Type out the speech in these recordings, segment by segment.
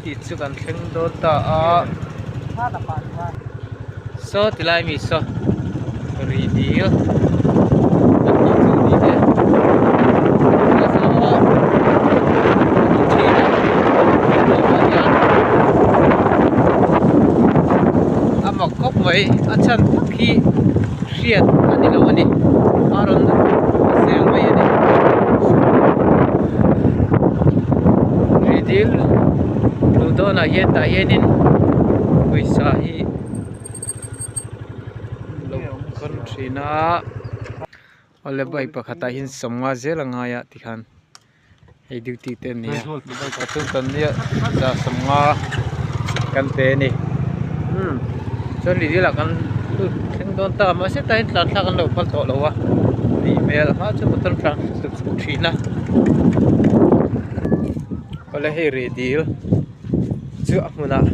tih chu kan thleng dawn ta a saw ti lai mi saw rih dil kan tih chu ni e a mak khawp mai a chhan tak hi hriat a ni lo a ni a rawn zel mai a ni rihdil luh dawnah hian tah hianin pawisa hi lo khawn thin a awle bike pakhatah hian sawmnga zel a ngai a tikhan hei duty te an ni a pathum kan nia za sawmnga kan pe a ni umm chuan rihdil ah kan lut thleng dawn ta mahse tah hian tlan thlak an lo phal tawh lo a nih hmel hma chu motor tlan chuk chuk thin a awle hei rihdil chu a hmunah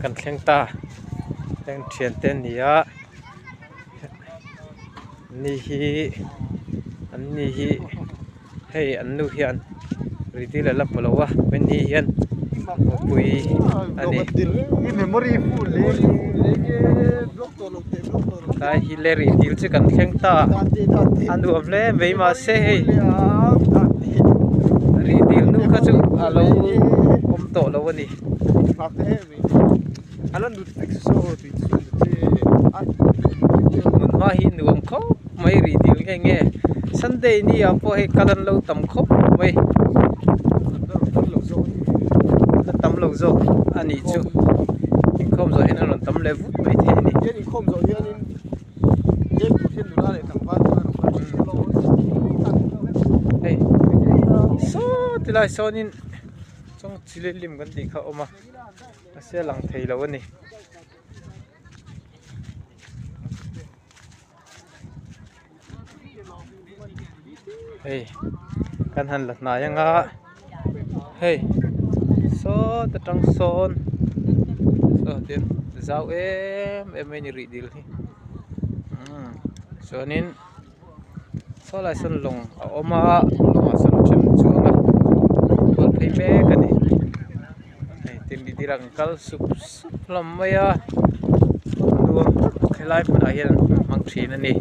kan thleng ta heng thian te an ni a ni hi an ni hi hei an nu hian rihdil a la hmu lo a ni hian mupui a ni tlai hi le rihdil chu kan thleng ta a nuam hle mai mahse hei rihdil nu kha chu a lo awm tawh lo a ni. Hmun hma hi nuam khawp mai rih dil nge nge sunday ni ah pawh hei kal an lo tam khawp mai a tam lo zawk a nih chu inkhawm zawh hian a rawn tam leh vut mai thei a ni. Hei saw tilai sawnin chawngchilh lim kan tih kha a awm a. Mahse a lang thei lo a ni. Hei kan han la hnai anga hei sawt atang sawn saw tin zau em em mai a ni rih dil hi umm chuanin saw lai sawn lawng a awm a lawngah sawn a then chuang a kual phei mek a ni hei tin ri dil ah kan kal sup sup hlawm mai a nuam tak helai hmunah hian an hmang thin a ni.